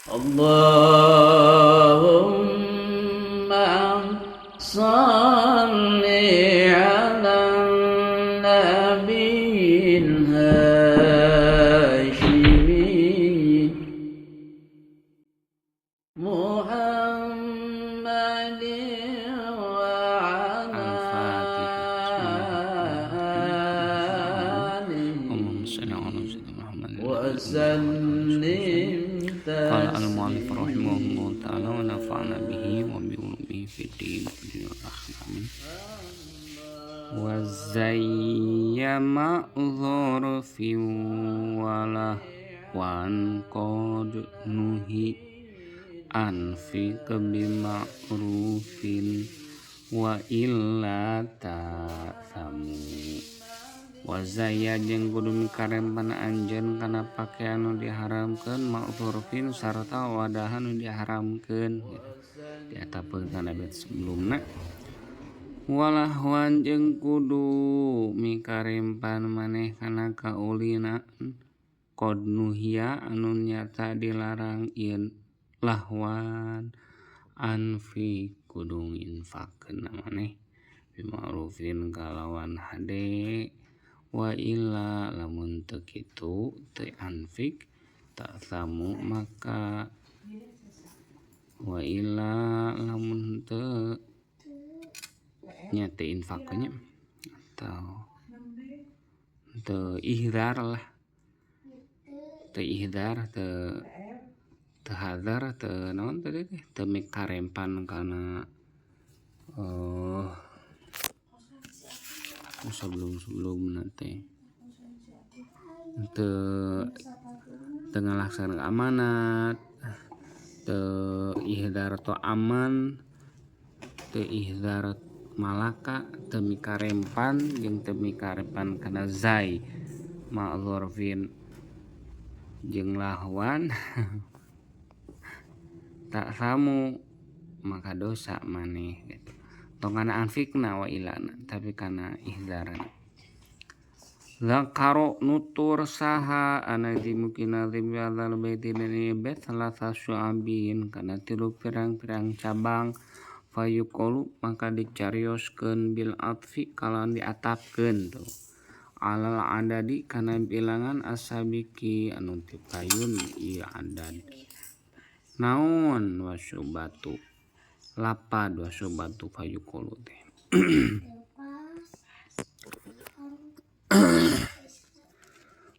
اللهم صل على النبي الهاشمي محمد وعلى آله اللهم صل على سيدنا محمد وسلم. قال المؤلف رحمه الله تعالى ونفعنا به وبعلومه في الدين والآخرة آمين. وزي ظرف ولهوان قد نهي أنفق بمعروف وإلا تأثم. Wazaya jeung kudu mikarempan anjeun kana pakaian nu diharamkeun ma'rufin sarta wadahan nu diharamkeun gitu. Diatapeun kana bait sebelumna. Walahwan jeung kudu mikarempan maneh kana kaulina qad nuhiya anu nyata dilarang ieu lahwan anfi kudu nginfakkeun maneh bima'rufin kalawan hade wa illa lamun teu kitu teu anfik ta'samu maka wa illa lamun teu nya teu infak nya atau teu ihdar lah teu ihdar teu teu hadar teu naon tadi teh teu mikarempan kana sebelum-sebelumna teh teu teu ngalaksanakeun amanat teu ihdar aman teu ihdar malaka teu mikarempan jeung teu mikarempan kana zai ma'dzurfin jeung lahwan tak samu maka dosa maneh gitu. Tong kana anfikna wa ilana tapi kana ihdarna. Zakaro nutur saha anazimu kinazim hadzal baiti dina bait salasa syu'abin kana tilu pirang-pirang cabang fayuqalu maka dicarioskeun bil atfi kalawan diatapkeun tuh alal adadi kana bilangan asabiki anu tipayun ieu adad naon wasyubatu lapad wasyubatu fayuqalu teh.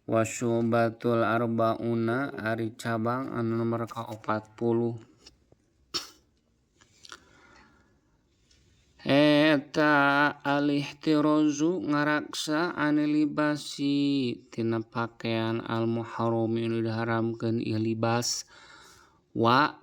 Wasyubatul arbauna ari cabang anu nomor ka 40 eta al-ihtirazu ngaraksa anil libasi tina pakaian al muharrami anu diharamkeun ieu libas wa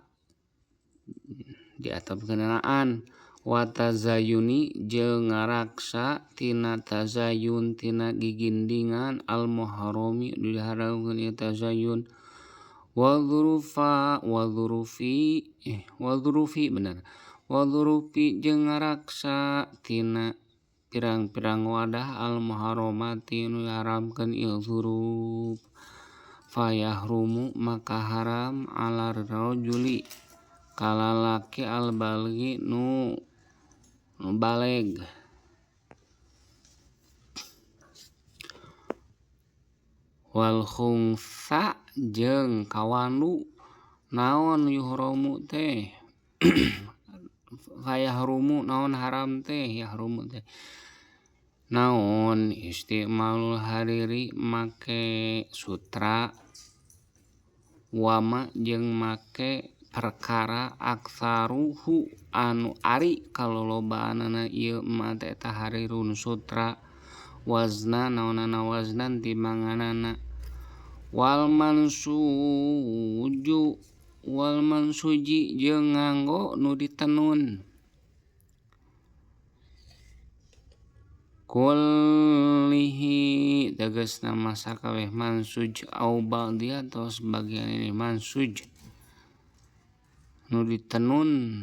diatapkeunaan wa tazayuni jeung ngaraksa tina tazayun tina gigindingan al muharrami anu diharamkeun ieu tazayun wa dzurufa wa dzurufi wa dzurufi bener wa dzurufi jeung ngaraksa tina pirang-pirang wadah al muharramati anu diharamkeun ieu dzuruf fayahrumu maka haram ala rajuli kalalaki al balighi nu baleg wal khunsa jeung kawandu naon yuhramu teh fayahrumu naon haram teh yahrumu teh naon istimalul hariri make sutra wama jeung make perkara aksaruhu anu ari kalolobaanana ieu ma teh eta harirun sutra wazna naonana waznan timbanganana wal mansuju wal mansuji jeung nganggo nu ditenun kullihi tegasna masa kabeh mansuj au ba'di atau sebagian ini mansuj nu ditenun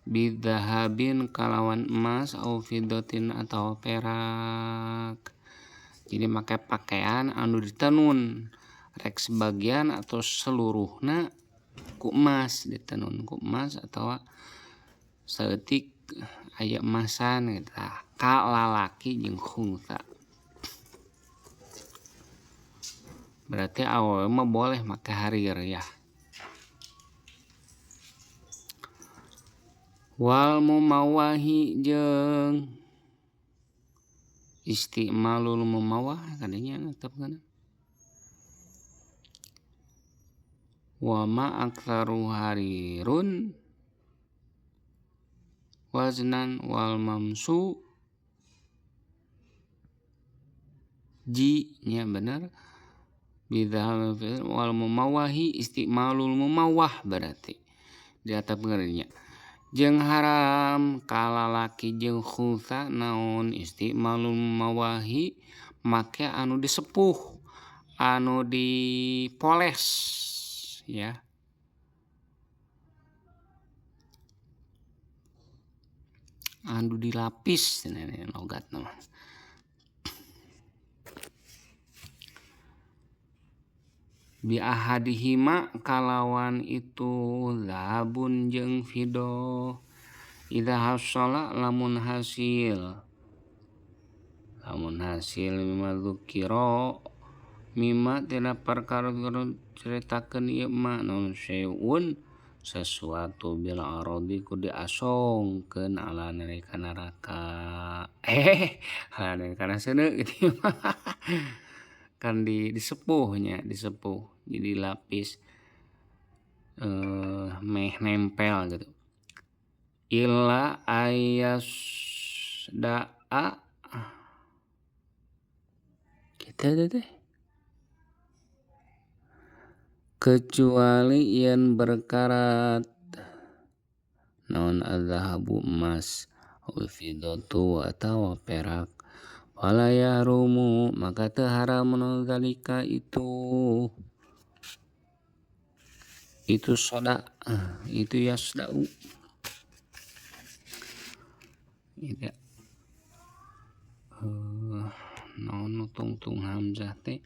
bidzahabin kalawan emas au fiddatin atau perak. Jadi make pakaian anu ditenun Rek sebagian atau seluruhna ku emas ditenun ku emas atawa saeutik aya emasan gitu. Tah ka lalaki jeung khunsa. Berarti awewe mah boleh make harir ya. Wal mumawahi jeung istimalul mumawah kadinya netepkeun. Wa ma aktsaru harirun waznan wal mamsu ji nya bener bidzahab wal mumawahi istimalul mumawah berarti diatepkeun nya. Jeung haram ka lalaki jeung khunsa naon istimalul mumawahi make anu disepuh anu dipoles ya. Anu dilapis cenah logatna mah. Bi ahadihima kalawan itu zahabun jeung fiddah idza hasala lamun hasil mimma dzukira mimma tina perkara caritakeun ieu ma naon syai'un sesuatu bil aradi ku diasongkeun ala nari ka neraka ala kana seuneu gitu kan disepuh nya disepuh jadi lapis meh nempel gitu. Illa ayas da'a kitu teh kecuali yen berkarat naon azhabu emas wal fiddatu atawa perak wala yahrumu maka teu haram naon zalika itu soda itu yasdau ya. Naon nu tungtung hamzah teh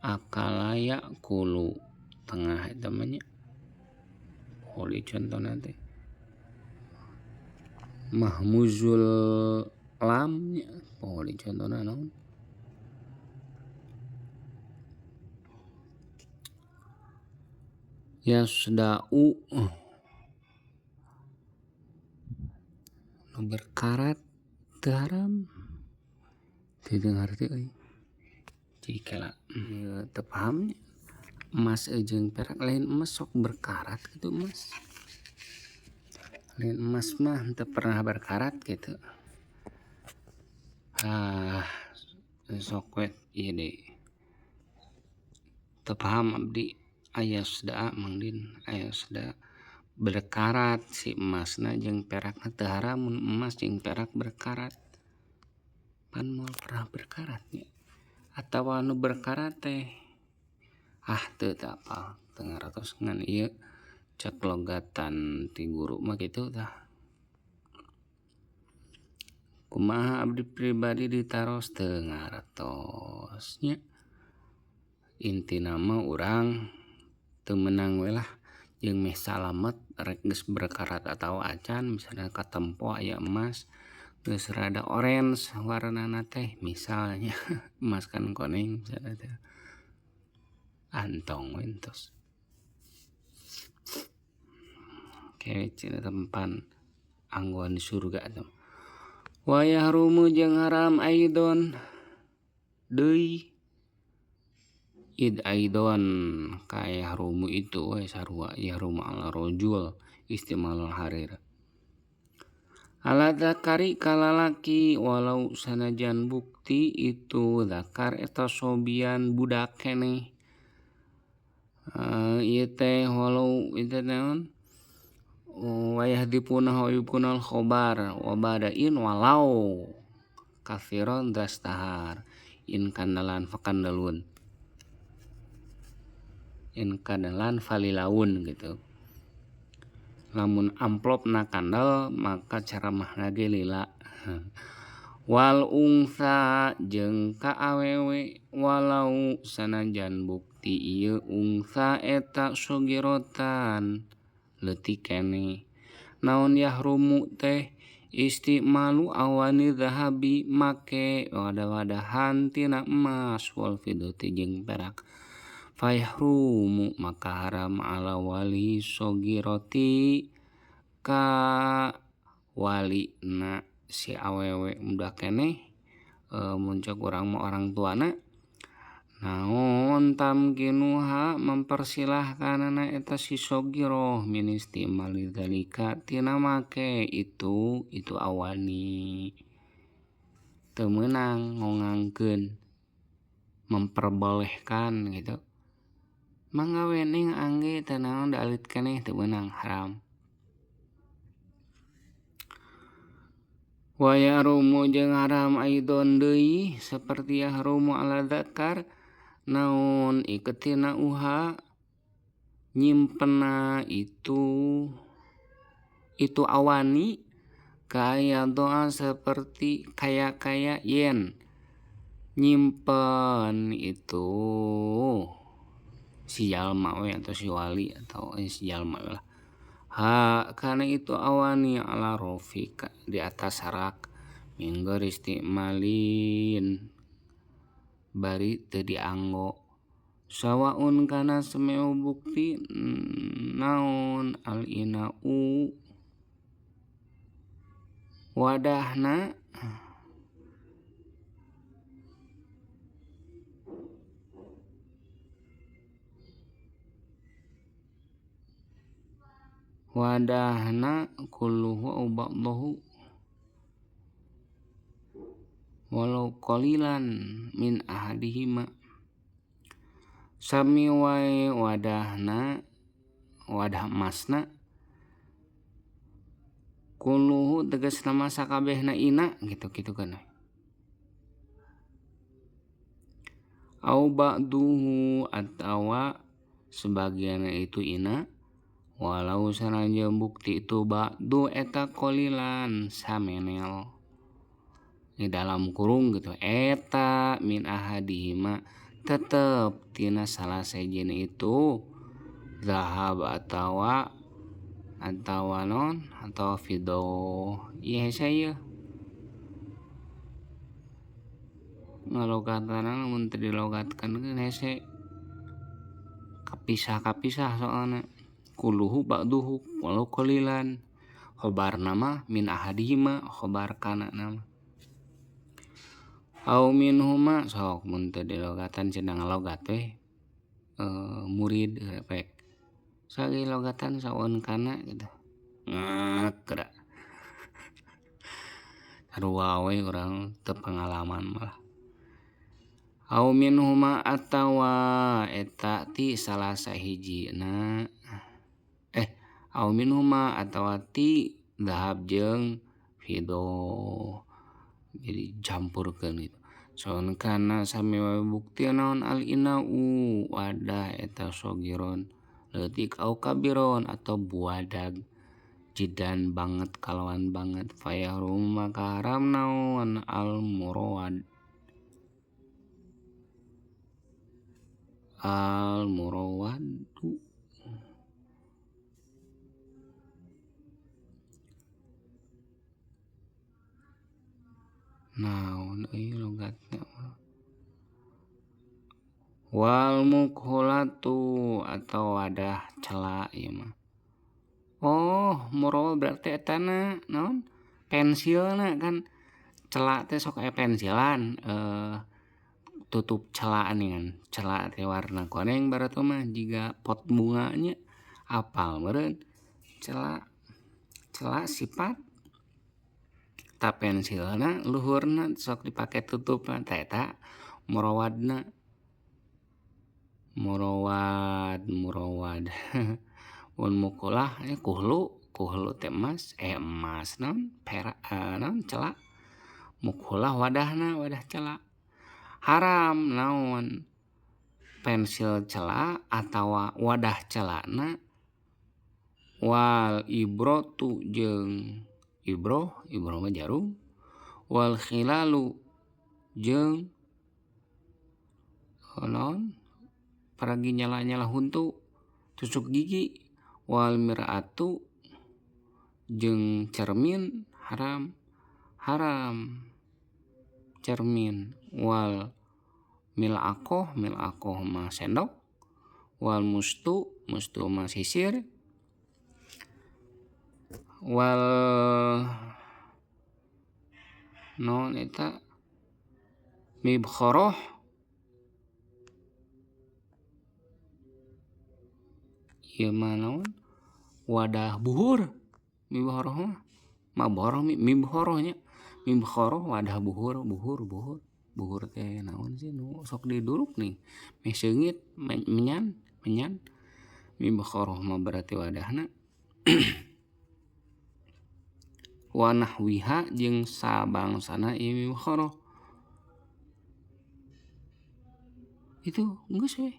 akala yakulu tengah eta mah nya holi contona teh mahmuzul lam nya holi contona naon yasdau nu berkarat teu haram teu ngarti euy jadi kela teu paham nya emas jeung perak lain emas sok berkarat kitu emas lain emas mah teu pernah berkarat kitu. Ah sok we ieu deui teu paham abdi ayasda Mang Din ayasda berkarat si emasna jeung perakna teu haram mun emas jeung perak berkarat pan moal pernah berkarat nya atawa nu berkarat teh ah teu apal teu ngaratos ngan ieu cek logatan ti guru mah kitu tah. Kumaha abdi pribadi ditaros teu ngaratos nya. Intina mah urang teu meunang we lah jeung meh salamet rek geus berkarat atawa acan misalna katempo aya emas geus rada orange warnana teh misalnya emas kan koneng misalna teh antong we entos. Oke cenah tempan anggon di surga teh. Wa yahrumu jeung haram aidon deui id aidon ka yahrumu itu we sarua yahrumu ala rajul istimalul harir ala zakari kalalaki walau sanajan bukti itu zakar eta sobian budak keneh ieu teh walau itu naon wayah dipuna hoyubkunal khobar wa badain walau kafiron dastahar in kandalan fakandalun in kandalan falilaun gitu. Lamun amplopna kandel maka ceramahna ge lila. Wal ungsa jeung ka awewe walau sanajan bukti ti ieu ungsa eta sogirotan leutik keneh. Naon yahrumu teh istimalu awani zahabi make wadah-wadahan tina emas wal fiddati jeung perak. Fayahrumu maka haram ala wali sogiroti ka walina si awewe budak keneh mun cek urang mah orang tuana naon tamkinuha mempersilahkanana eta si sogiroh min istimali zalika tina make itu awani. Teu meunang ngongangkeun memperbolehkan gitu. Mangga we neng angge teu naon da alit keneh teu meunang haram. Wa yahrumu jeung haram aidon deui saperti yahrumu ala dzakar naon iketina uha nyimpenna itu awani kaya doa seperti kaya-kaya yen nyimpen itu si jalma we atau si wali atau si jalma we lah. Ha kana itu awani ala rofika di atas rak min ghairi istimalin bari teu dianggo sawaun kana sameo bukti naon al ina'u wadahna wadahna kulluhu au ba'dahu walau qalilan min ahadihima sami wae wadahna wadah emasna kulluhu tegasna mah sakabehna ina gitu-gitu kan. Au ba'duhu atawa sebagianna itu ina walau sanajan bukti itu ba'du eta qalilan samenel di dalam kurung gitu eta min ahadihima tetep tina salah sejena itu zahab atawa non atau fidoh ieu hese ieu ngalogatana mun teu dilogatkeun hese kapisah-kapisah soalna kulluhu ba'duhu walau qalilan khobarna mah min ahadihima khobar kana mah au minhuma sok mun teu dilogatan cenah ngalogat we murid rek sagi logatan saun kana gitu ngek geura sarua we urang teu pengalaman mah. Au minhuma atawa eta ti salah sahijina au minhuma atawa ti zahab jeung fidoh jadi campurkeun gitu. Saun kana sami wae bukti naon al ina'u wadah eta sogiron leutik au kabiron atau buadag jidan banget kalawan banget fayahrum maka haram naon al murawad al murawadu naon euy logatna wal mukholatu atau wadah cela ieu mah. Oh murawad berarti etana naon pensilna kan cela teh sok aya pensilan tutup cela nih kan cela teh warna koneng baratu mah jiga pot bunganya apal meureun cela cela sifat ta pensilna luhurna sok dipake tutupna tah eta murawadna murawad murawad mun mukulah kuhlu kuhlu teh emas emas naon perak naon cela mukulah wadahna wadah cela haram naon pensil cela atawa wadah celana wal ibrotu jeung ibroh ibroh mah jarum wal khilalu jeung naon Paragi nyala-nyala huntu tusuk gigi wal mir'atu jeung cermin haram haram cermin wal mil'aqoh mil'aqoh mah sendok wal mustu mustu mah sisir wal naon eta mibkhoroh ieu mah naon wadah buhur mibkhoroh mah maboroh mibkhoroh nya mibkhoroh wadah buhur buhur buhur buhur teh naon sih nu sok diduruk nih meh seungit menyan menyan mibkhoroh mah berarti wadahna wa nahwiha jeung sabangsana ieu mibkhoroh itu geus we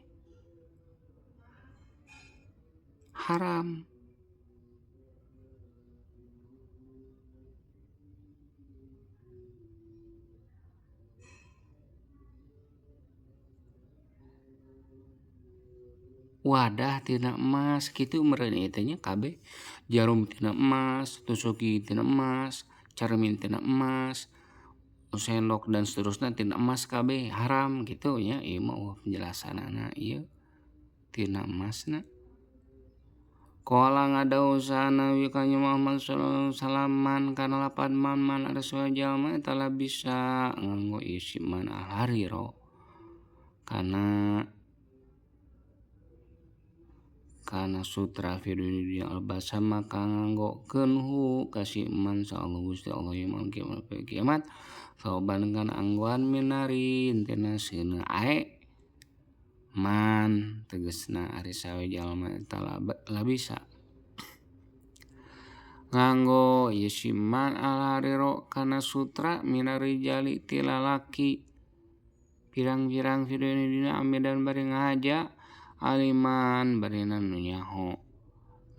haram. Wadah tina emas kitu meureun ieu teh nya kabeh jarum tina emas, tusuk gigi tina emas, cermin tina emas, sendok dan seterusna tina emas kabeh haram kitu nya ieu mah eueuh penjelasanana ieu tina emasna. Qala ngadawuh saha Nabi ka Muhammad sallallahu alaihi wasallam man kana lapad man man ari saha jalma eta bisa nganggo ieu si man al hariro kana kana sutra fi dunya albasa maka nganggokeun hu ka si man sa Allah Gusti Allah yaumul kiamat sauban kana anggoan minarin tina seuneu ae man tegasna ari saha jalma eta labisa nganggo ieu si man al hariro kana sutra minarijali ti lalaki pirang-pirang fi dunya amidan bari ngahaja aliman barina nu nyaho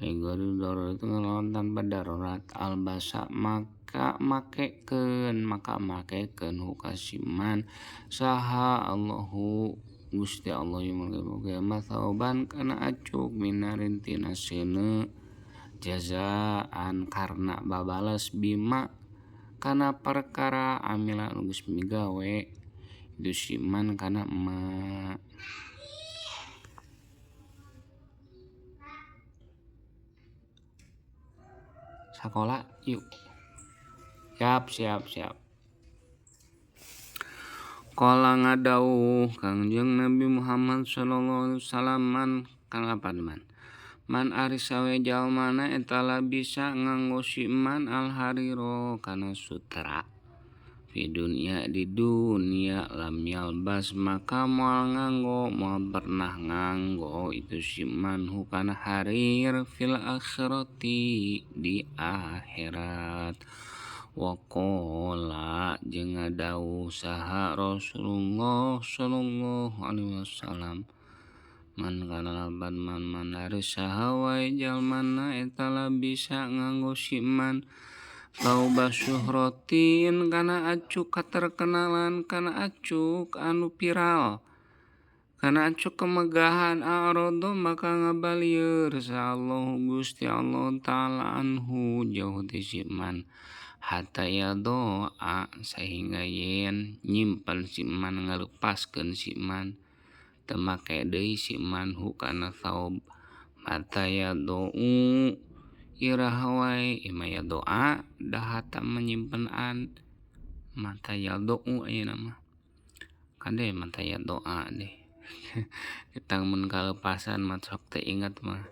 migori darurat ngalawan tanpa darurat albasa maka makekeun hu ka si man saha Allahu Gusti Allah yaumul kiamat sauban kana acuk minarin tina seuneu jazaan karna babales bima kana perkara amila nu geus migawe itu si man kana emak. Sakola yuk. Siap siap siap. Qala ngadawuh Kangjeng Nabi Muhammad sallallahu alaihi wasallam man kana man man ari sawe jalmana eta bisa nganggo si man al hariro kana sutra fi dunya di dunya lam yalbas maka moal nganggo moal pernah nganggo itu si man hu kana harir fil akhirati di akhirat. Wa qala jeung ngadawuh saha Rasulullah sallallahu alaihi wasallam man kana laban man man ari saha wae jalmana eta bisa nganggo si man tauba syuhratin kana acuk katerkenalan kana acuk anu viral kana acuk kemegahan a'rada maka ngabalieur sa Allahu Gusti Allah taala anhu jauh ti si man hatta yadoa sehingga yen nyimpen si man ngalepaskeun si man teu make deui si man hu kana saob hatta yadou iraha wae ima yadoa da hatta menyimpen an mata yadou ayeuna mah kade mata yadoa deh eta mun kalepasan mah sok teu inget mah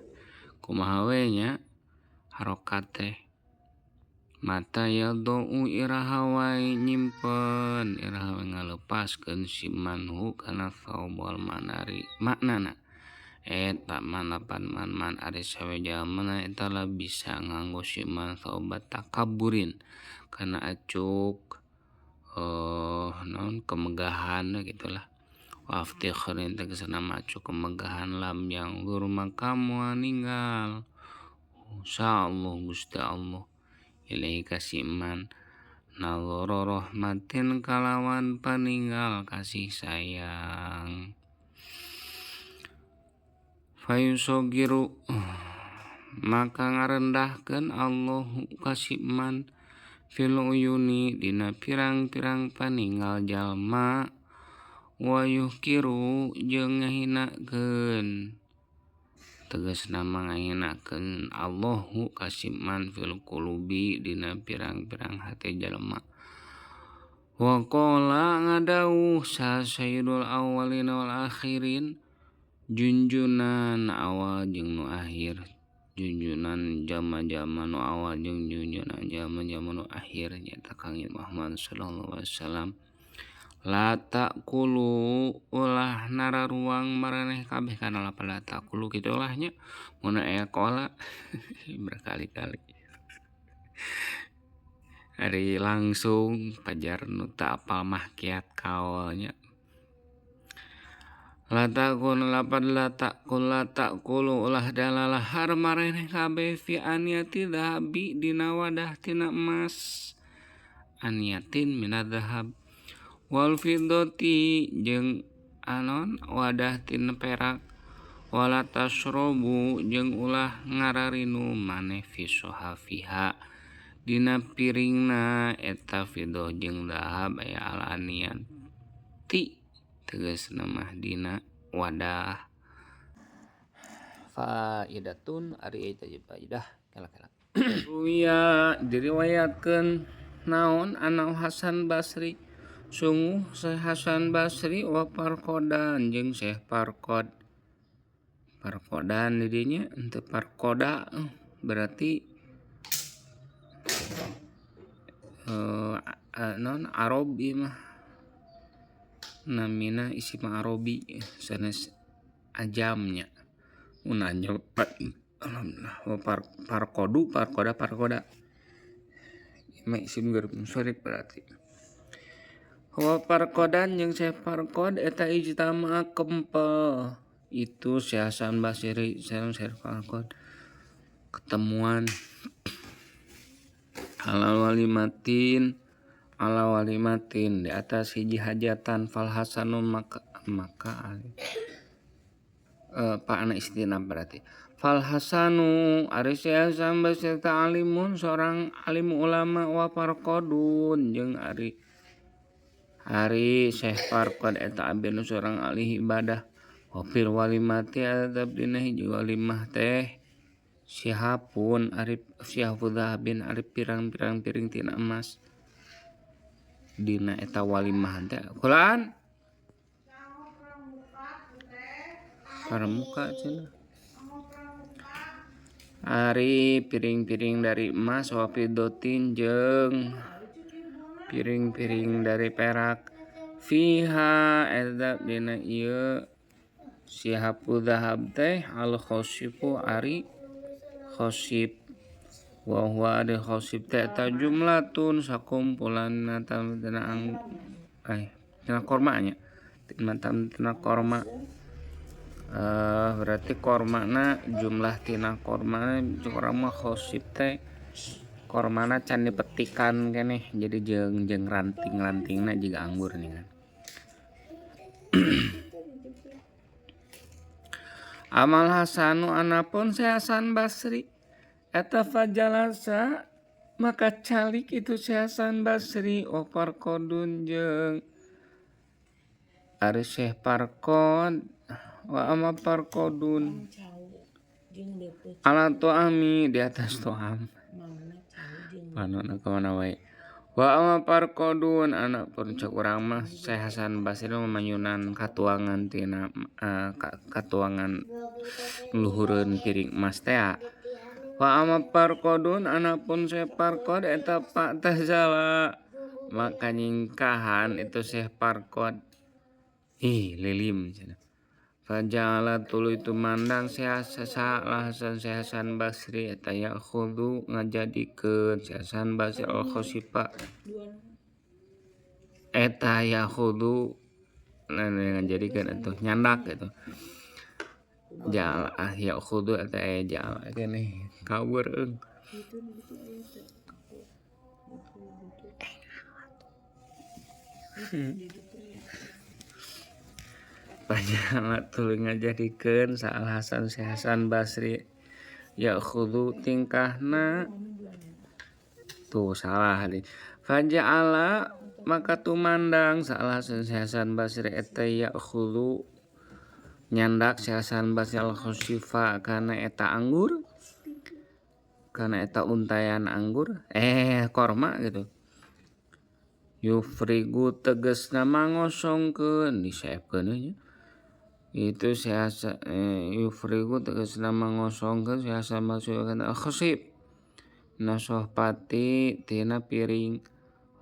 kumaha we nya harokat teh mata yadou iraha wae nyimpen iraha wae ngalepaskeun si man hu kana saobal manari maknana eta manapan man man ari sawe jalmana eta bisa nganggo si man saobat takaburin kana acuk naon kemegahan gitulah waftikhirin tegasna acuk kemegahan lam yang gur maka moal ninggal insyaallah Gusti Allah ilaihi kasiman naloro rahmatin kalawan paninggal kasih sayang. Fayusogiru maka ngarendahkeun Allahu kasiman fil uyuni dina pirang-pirang paninggal jalma wa yuhkiru jeung ngahinakeun tegasna mah ngahinakeun Allahu kasiman fil qulubi dina pirang-pirang hate jalma. Wa qala ngadawuh sa sayyidul awwalin wal akhirin junjunan awal jeung nu akhir, junjunan jalma-jalma nu awal jeung junjunan jalma-jalma nu akhir nyaeta Kangjeng Muhammad sallallahu alaihi wasallam. La taqulu ulah nararuang maraneh kabeh kana lapar la taqulu kitu ulah nya mun aya qala berkali-kali ari langsung pajar nu teu apal mahkiat kaolnya. La taqul lapad la taqul la taqulu ulah dalalahar maraneh kabeh fi aniyati dhahabi dina wadah tina emas aniyatin minadz dhahab wal fiddati jeung anon wadah tina perak wala tasrobu jeung ulah ngararinum maneh fi sohafiha dina piringna eta fiddah jeung dhahab aya al aniyati tegasna mah dina wadah. Faidatun ari eta faidah kela-kela. Ruya diriwayatkeun naon ana Hasan Basri sungguh Syekh Hasan Basri wa Parkodan jeung Syekh Parkod. Parkodan di dinya henteu Parkoda berarti non Arab ieu mah namina isim Arabi sanes ajamnya mun nanya alhamdulillah parkodu parkoda parkoda mah isim verb musharif berarti. Wa parkodan jeung Syekh Parkod eta ijtama kempel itu Syekh Hasan Basri sareng Syekh Parkod ketemuan halal walimatin ala walimatin di atas hiji hajatan fal hasanu maka maka pak anak istinab berarti fal hasanu ari Syekh Hasan Basri alimun seorang alim ulama wa parqodun jeung ari ari Syekh Parqod eta abdi seorang ahli ibadah wa fil walimati tetep dina hiji walimah teh sihapun ari sihafu dhahabin ari pirang-pirang piring tina emas dina eta walimah teh kulaan pramuka cenah ari piring-piring dari emas wa fiddatin jeung piring-piring dari perak fiha eta dina ieu sihapu dhahab teh al khosifu ari khosib wa huwa ari khosib teh eta jumlatun sakumpulan tina tina korma nya tina korma berarti kormana jumlah tina kormana urang mah khosib teh kormana can dipetikan keneh jadi jeung jeung ranting-rantingna jiga anggur nih kan. Amal Hasanu anapun Syekh Hasan Basri eta fajalasa maka calik itu Syekh Hasan Basri wa Parkodun jeung ari Syekh Parkod wa ama Parkodun ala to'ami di atas to'am panona kemana wae wa ama Parkodun anak pun cek urang mah Syekh Hasan Basri memanyunan katuangan tina katuangan luhureun piring emas teh. Wa ama Parkodun anak pun Syekh Parkod eta pak tazala maka nyingkahan itu Syekh Parkod ih lilim cenah. Faja'ala tuluy tumandang Syekh Hasan Syekh Hasan Basri eta ya'khudhu ngajadikeun Syekh Hasan Basri al khosifa eta ya'khudhu ngajadikeun atuh nyandak gitu ja'ala ya'khudhu eta ja'ala keneh kabur eung. Pajala tuluy ngajadikeun sa Al Hasan si Hasan Basri ya'khudhu tingkahna tuh salah di faja'ala maka tumandang sa Al Hasan si Hasan Basri eta ya'khudhu nyandak si Hasan Basri al khosifa kana eta anggur kana eta untayan anggur korma gitu. Yufrigu tegesna mangosongkeun diseepkeun nya itu si Hasan yufrigu tegesna mangosongkeun si Hasan Basri kana khosif nasohpati tina piring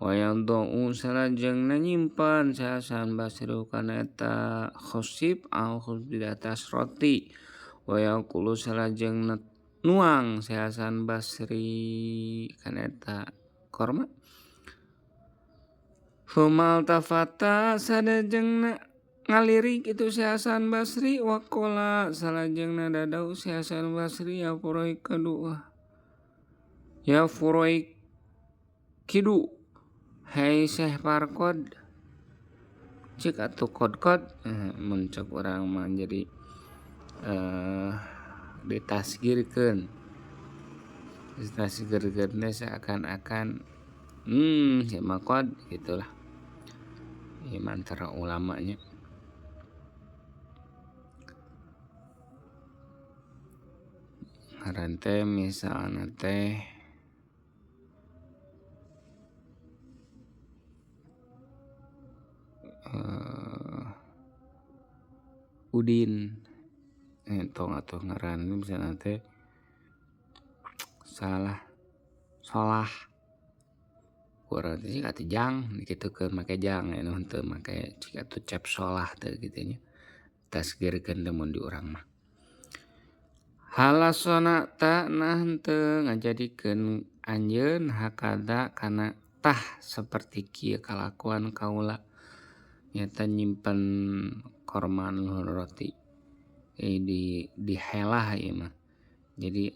wayadau salajengna nyimpen si Hasan Basri kana eta khosif al khosif di atas roti wayaqulu salajengna nuang si Hasan Basri kana eta korma. Humal tafata sadajengna ngalirik itu si Hasan Basri waqala salajengna dadau si Hasan Basri ya furoik kadu ya furoik kidu hai Syekh Farqad cik atuh kod-kod mun cek urang mah jadi ditasgirkeun ditasgirkeun teh seakan-akan si mah kod gitulah ieu antara ulamanya. Ngaran teh misalna teh Udin tong atuh ngaran misalna teh salah solah urang teh cik atuh jang dikitukeun make jang anu henteu make cik atuh cep solah teh kitu nya tasgirkeun teh mun di urang mah. Halasona ta nah henteu ngajadikeun anjeun hakada kana tah saperti kieu kalakuan kaula nyata nyimpen korma luhur roti di dihelah ieu mah. Jadi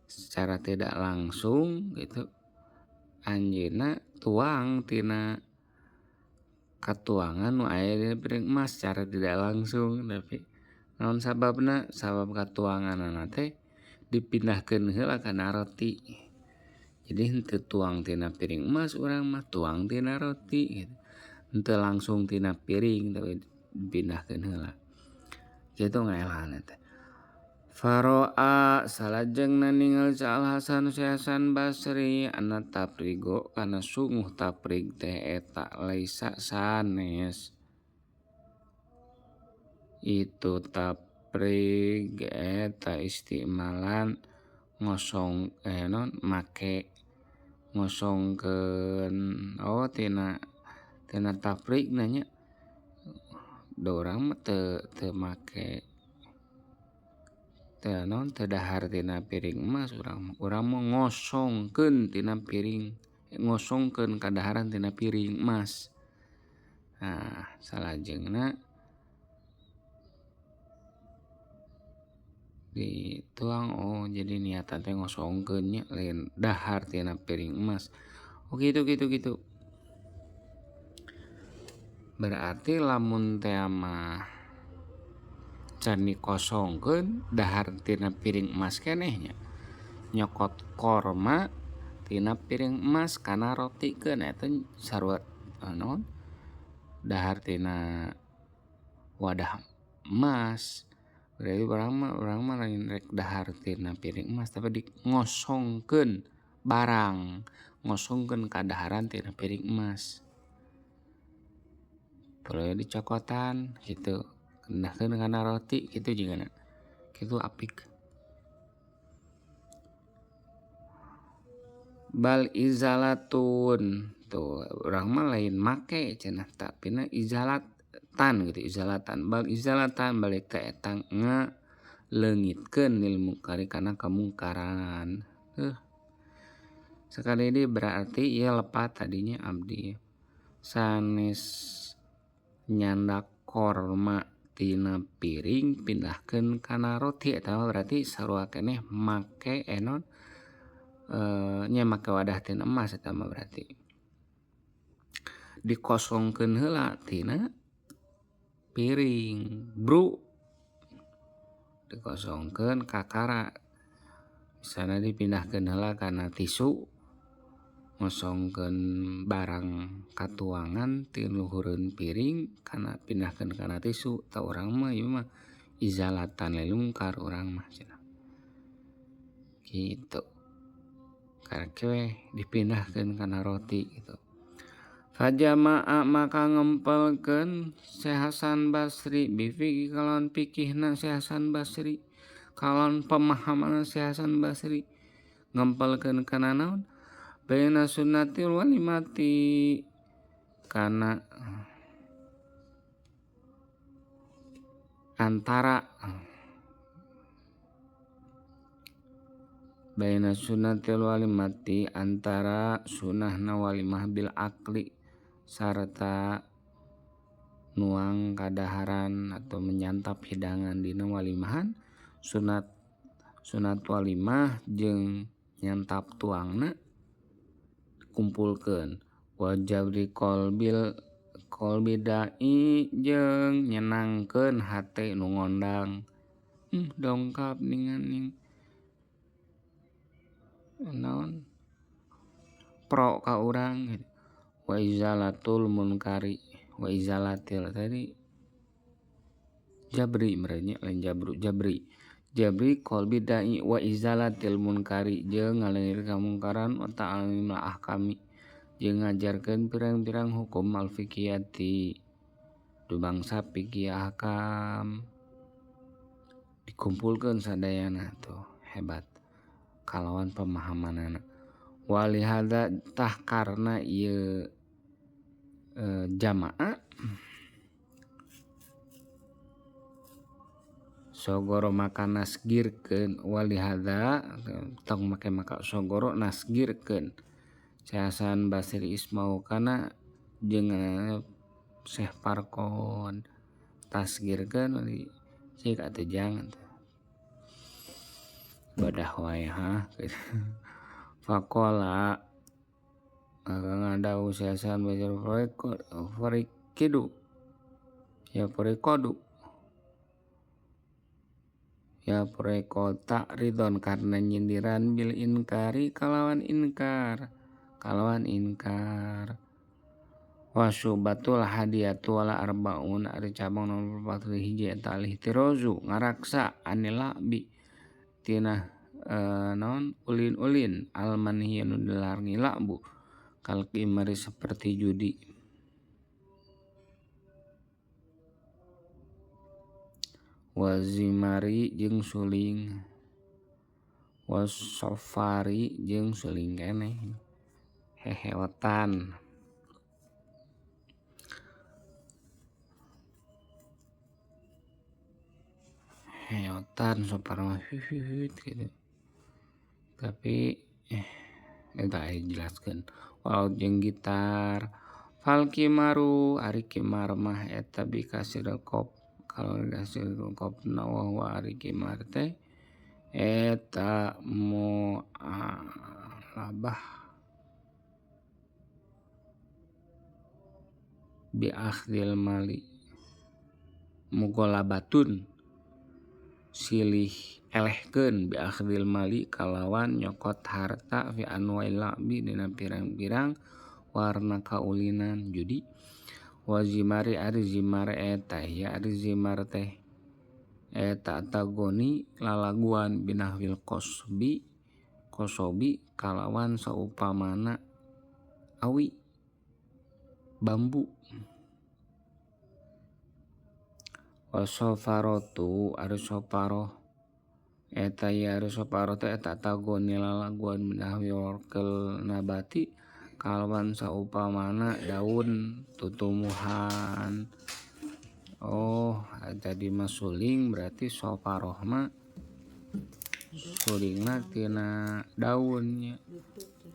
secara tidak langsung gitu anjeunna tuang tina katuangan nu aya dina piring emas secara tidak langsung tapi naon sababna sabab katuanganna teh dipindahkeun heula kana roti. Jadi henteu tuang tina piring emas urang mah tuang tina roti gitu. Henteu langsung tina piring tapi dipindahkeun heula. Kitu ngaelahna teh. Faro'a salajengna ningal si Al Hasan si Hasan Basri anna tafrigo kana sungguh tafrig teh eta laisa sanes. Itu tafrig eta istimalan ngosong non make ngosongkeun oh tina tina tafrig nanya da urang mah teu make teu naon teu dahar tina piring emas urang mah ngosongkeun tina piring ngosongkeun kadaharan tina piring emas. Nah salajengna dituang oh jadi niatan teh ngosongkeun nya lain dahar tina piring emas. Oh gitu gitu gitu. Berarti lamun teh mah can dikosongkeun dahar tina piring emas keneh nya. Nyokot korma tina piring emas kana rotikeun eta sarua naon dahar tina wadah emas. Berarti urang mah lain rek dahar tina piring emas tapi di ngosongkeun barang, ngosongkeun kadaharan tina piring emas. Perlu dicokotan gitu, kendahkeun kana roti kitu jigana. Kitu apik. Bal izalatun tuh urang mah lain make cenah tapi na izalatan gitu izalatan bal izalatan balik teh eta ngaleungitkeun lil mungkari kana kamungkaran. Sekali ini berarti ieu lepat tadinya abdi sanes nyandak korma tina piring pindahkeun kana roti eta berarti sarua keneh make enon nya make wadah tina emas eta mah berarti dikosongkeun heula tina piring bro dikosongkeun kakara misalna dipindahkeun heula kana tisu ngosongkeun barang katuangan ti luhureun piring kana pindahkeun kana tisu tah urang mah ieu mah izalatan lil mungkar urang mah cenah kitu karek we dipindahkeun kana roti kitu. Fajama'a maka ngempelkeun Syekh Hasan Basri bifiqhi kalawan fikihna Syekh Hasan Basri kalawan pemahamanna Syekh Hasan Basri ngempelkeun kana naon baina sunnatil walimati kana antara baina sunnatil walimati antara sunahna walimah bil akli sarta nuang kadaharan atau menyantap hidangan dina walimahan sunat sunat walimah jeung nyantap tuangna kumpulkeun wa jabri qalbil qalbi dai jeung nyenangkeun hate nu ngondang dongkap ningan naon pro ka urang wa izalatul munkari wa izalatil tadi jabri merenya lain jabru jabri jabri qalbi dai wa izalatil munkari jeung ngaleungit kamungkaran wa ta'alimul ahkami jeung ngajarkeun pirang-pirang hukum al fiqhiyati du bangsa fikih ahkam dikumpulkeun sadayana tuh hebat kalawan pemahamanana walihada tah karena ieu jamaah sogoro maka nasgirkeun walihada tong make maka sogoro nasgirkeun Syekh Hasan Basri ismau kana jeung Syekh Parkon tasgirkeun cik atuh jangan badah wae ha faqala ngadau Syekh Hasan Basri farikidu ya fariqadu ya fariqota ridon karena nyindiran bil inkari kalawan inkar kalawan inkar wasubatul hadiyatu wala arbaun ari cabang nomor 41 eta al-ihtirazu ngaraksa anil labi tina naon ulin-ulin al manhi nu dilarang labu kal qimari seperti judi wazimari jeung suling wasofari jeung suling keneh heheotan heotan sopar mah hühüt gitu tapi eta aya jelaskeun walau jeung gitar fal kimaru ari kimar mah eta bikasiril qaf kalau kasiril qaf na wa ari kimar teh eta mu'alabah bi akhdil mali mugolabatun silih elehkeun bi akhdil mali kalawan nyokot harta fi anwa'il la'bi dina pirang-pirang warna kaulinan judi wa zimari ari zimar eta ya ari zimar teh eta tagoni lalaguan binahwil qosbi kosobi kalawan saupamana awi bambu wasofarotu ari sofaroh eta ya ari sofaroh teh eta tagoni lalaguan binahwi warqil nabati kalawan saupamana daun tutumuhan. Oh jadi mah suling berarti sofaroh mah sulingna tina daunnya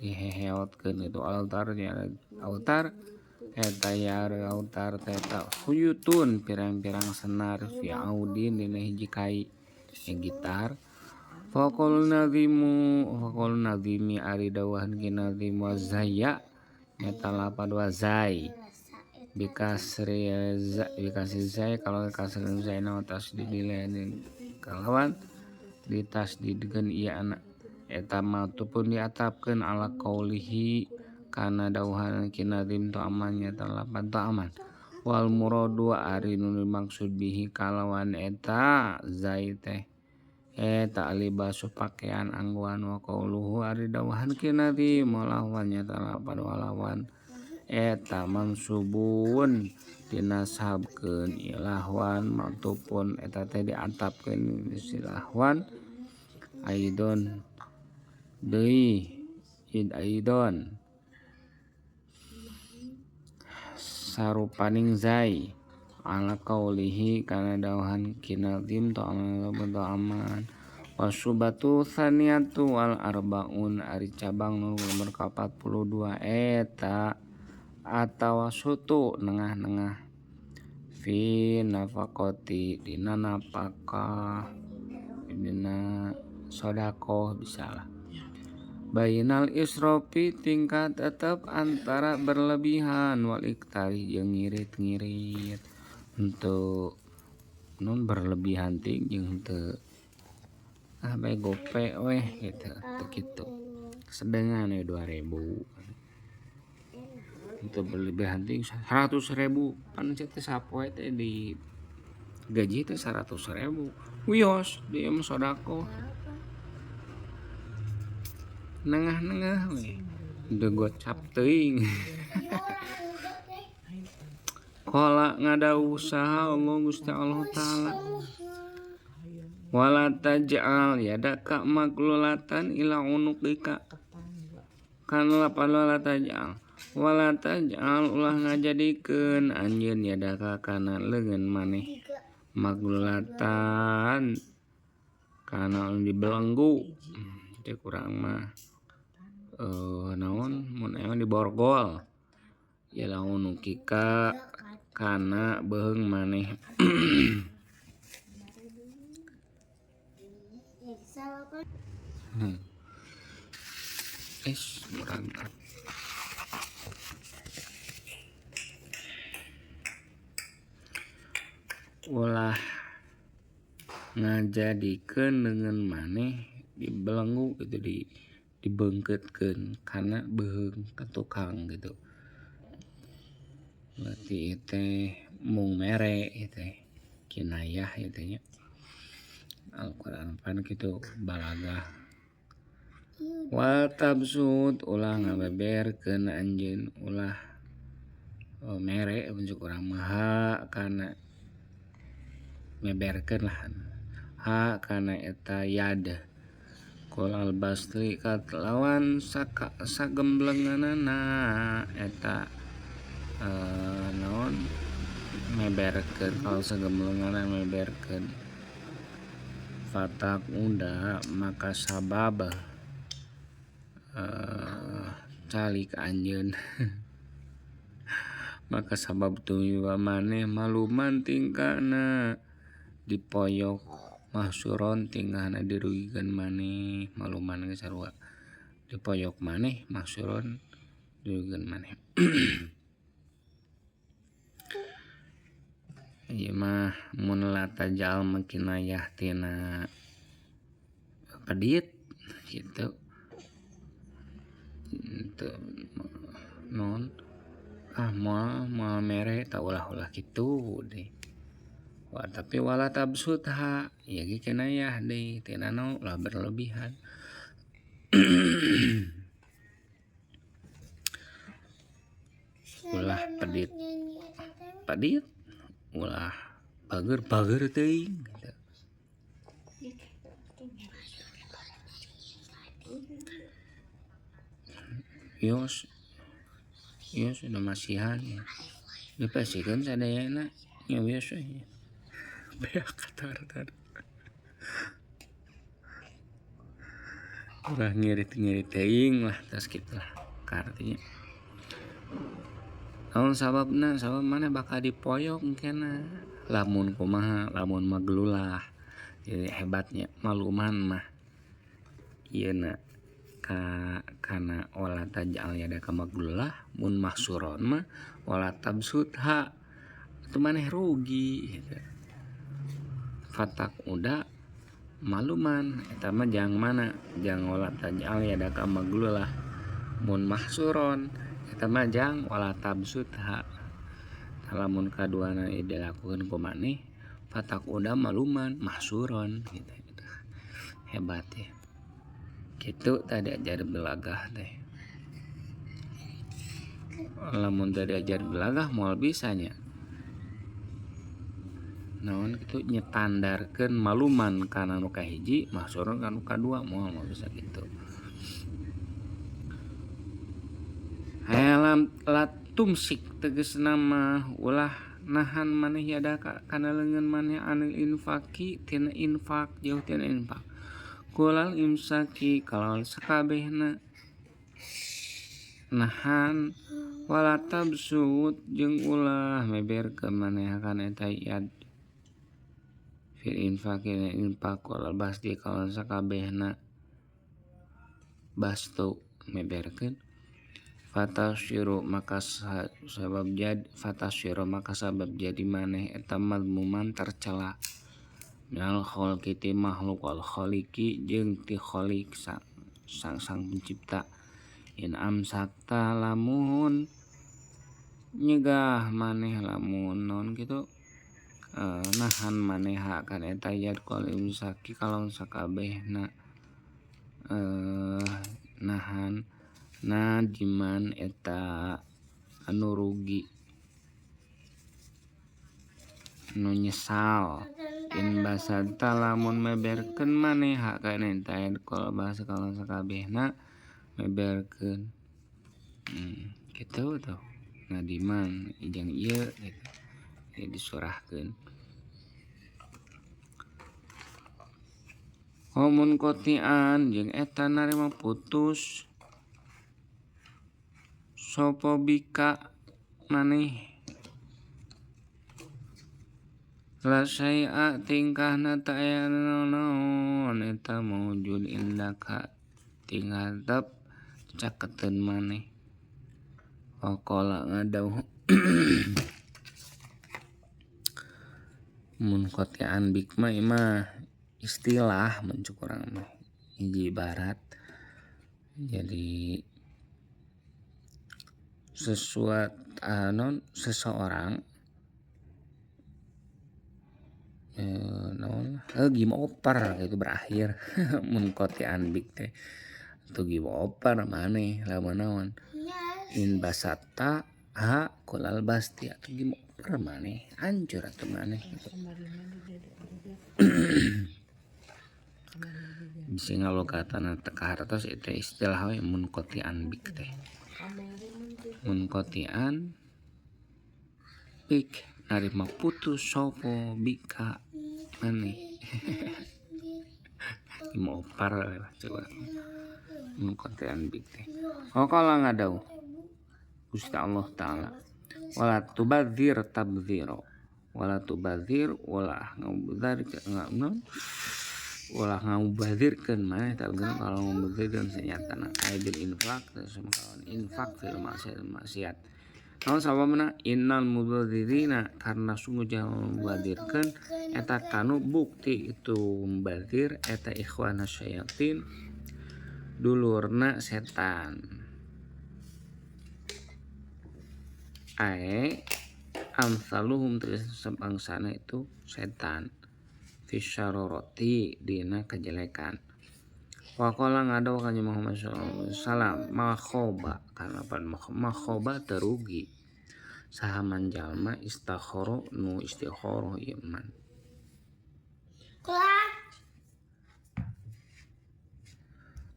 diheheotkeun itu altarnya altar eta ya autar teh eta huyutun pirang-pirang senar fi audin dina hiji kai ya gitar faqul nazimu faqul nazimi ari dawahan ki nazim wa zaya nyata lapad wa zai Bikasri zai kalau kasri zaina tasdidil kalawan ditasdidkeun ieu anak eta matupun diatapkeun ala qaulihi kana dawuhan kinadzim tu aman nyata lapan tu aman wal muradu ari nu dimaksud bihi kalawan eta zai teh eta libasu pakaian angguan wa qauluhu ari dawuhan kinadzim walawan nyata lapan walawan eta mansubun dinasabkeun ilahwan matupun eta teh diatapkeun silahwan aidon deui id aidon sarupaning zai ala qaulihi kana dawuhan kinadzim tu aman wasubatu tsaniyatu wal arbaun ari cabang nu nomor ka 42 eta atawasutu nengah-nengah fi nafaqati dina nafkah dina sodakoh bisalah bainal israfi tingkat tetep antara berlebihan wal iktari jeung ngirit-ngirit henteu nun berlebihan ting jeung henteu ah bae gope weh gitu teu kitu sedengan we 2000 henteu berlebihan ting 100.000 pan teh sapoe teh di gaji teh 100.000 wios dia mah sodakoh nengah-nengah we teu gocap teuing. Qala ngadawuh saha Allah Gusti Allah taala wala taj'al yadaka maglulatan ila unuqika kana lapan wala taj'al wala taj'al ulah ngajadikeun anjeun yadaka kana leungeun maneh maglulatan kana dibelenggu teh kurang mah naon mun aya diborgol ila unuqika kana beuheung maneh. Es murang ulah ngajadikeun leungeun maneh dibelenggu gitu di dibeungkeutkeun kana beuheung ka tukang gitu. Berarti teh mung mere teh kinayah ieu nya. Al-Qur'an pan kitu balagah. Wal tabsut ulah ngabeberkeun anjeun ulah mere mun cek urang mah ha kana meberkeun lah ha kana eta yad. Qolal basri katlawan sagemblenganana eta naon meberkeun kalau sagemblenganana meberkeun fatak unda maka sabab calik anjeun maka sabab tumiba maneh maluman tingkahna dipoyok mahsuron tingkahna dirugikeun maneh maluman geus sarua dipoyok maneh mahsuron dirugikeun maneh. Ieu mah mun la tajal makinayah tina pedit gitu teu non ah moal moal mere tah ulah-ulah kitu deh. Wah, tapi wala tabsutha ieu ge kinayah deui tina naon ulah berlebihan. Ulah pedit pedit ulah bager-bager teuing gitu. Yos yos udah masihan ya dipasikeun sadayana nya wios we beak katar-tar ulah ngirit-ngirit teuing lah tas kitu lah kartinya. Naon sababna sabab maneh bakal dipoyok engkena lamun kumaha lamun maglulah jadi hebatnya maluman mah ieu na ka kana wala taj'al yadaka maglullah mun mahsuron mah wala tabsutha atuh maneh rugi gitu. Fatak uda maluman eta mah jang mana jang wala taj'al yadaka maglullah mun mahsuron eta mah jang wala tabsutha. Lamun kaduana dilakukeun ku maneh fatak uda maluman mahsuron gitu. Hebat ya. Gitu tadi ajar belagah teh. Lamun tadi ajar belagah moal bisanya. Naon kitu nyetandarkeun maluman kana nu kahiji mahsuron kana nu kadua moal bisa kitu. Hayalam tumsik tegasna mah ulah nahan maneh yadaka kana leungeun maneh anil infaki tina infak jauh tina infak kulal imsaki kalawan sakabehna nahan wala tabsut jeung ulah meberkeun maneh kana eta yad fil infaki na infak walal basti kalawan sakabehna bastu meberkeun fatasiru maka sabab jadi fatasiru maka sabab jadi maneh eta madmuman tercela minal khalqi ti makhluk wal khaliqi jeung ti khaliq sang sang pencipta in amsakta lamun nyegah maneh lamun naon kitu nahan maneh kana eta yad qol imsaki kalawan sakabehna nahan nadiman eta anu rugi nu nyesal in basata lamun meberkeun maneh kana eta qol bahasa kalawan sakabehna meberkeun kitu tuh nadiman ijang ieu gitu ya disurahkeun homun kotian jeung eta narima putus sopo bika maneh la syai'a tingkahna ta aya naon eta maujud indaka tingadep caketeun maneh waqala ngadauh mun kotian bikma mah istilah mun cuk urang mah hiji ibarat jadi sesuatu non seseorang non game over gitu berakhir mun kotian bik teh atuh game over maneh lamun naon in basata ha kulal basti atuh game over maneh hancur atuh maneh gitu. Bisi ngalokatana teu kahartos eta istilah we mun kotian bik teh mun kotian bik narima putus sopo bika maneh game over lah coba mun kotian bik teh qala ngadau Gusti Allah Ta'ala wala tubadzir tabdzira wala tubadzir wala ulah ngabadzirkeun maneh talgeun kalau ngabadzirkeun sanyatana aya bil infak sama kawan infak fil maksiat naon sababna innal mubadzirina karena sungguh jangan mubadzirkeun eta kanu bukti itu mubadzir eta ikhwana syayatin dulurna setan ae amsaluhum tegas sebangsana itu setan fisyaroroti dina kejelekan waqala ngadaw kanjeng Muhammad sallallahu alaihi wasallam makhoba kana pan makhoba terugi saha man jalma istakhara nu istikharah ieu man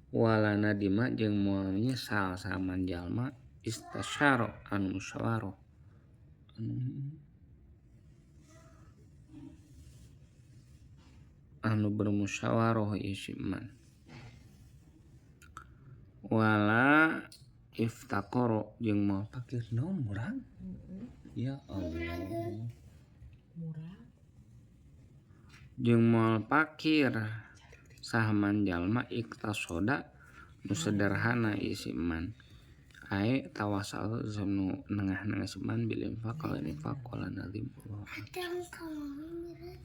wala nadima jeung moal nyesal saha man jalma istasyara anu musyawarah anu bermusyawarah ieu si man wala iftakoro jeung moal fakir naon murang ya Allah murang jeung moal fakir saha man jalma iktasoda Nu sederhana ieu si man. Ae tawasal nu nengah-nengah si man bil infaq qala infaq qala nazim. Ada yang kamu mirip.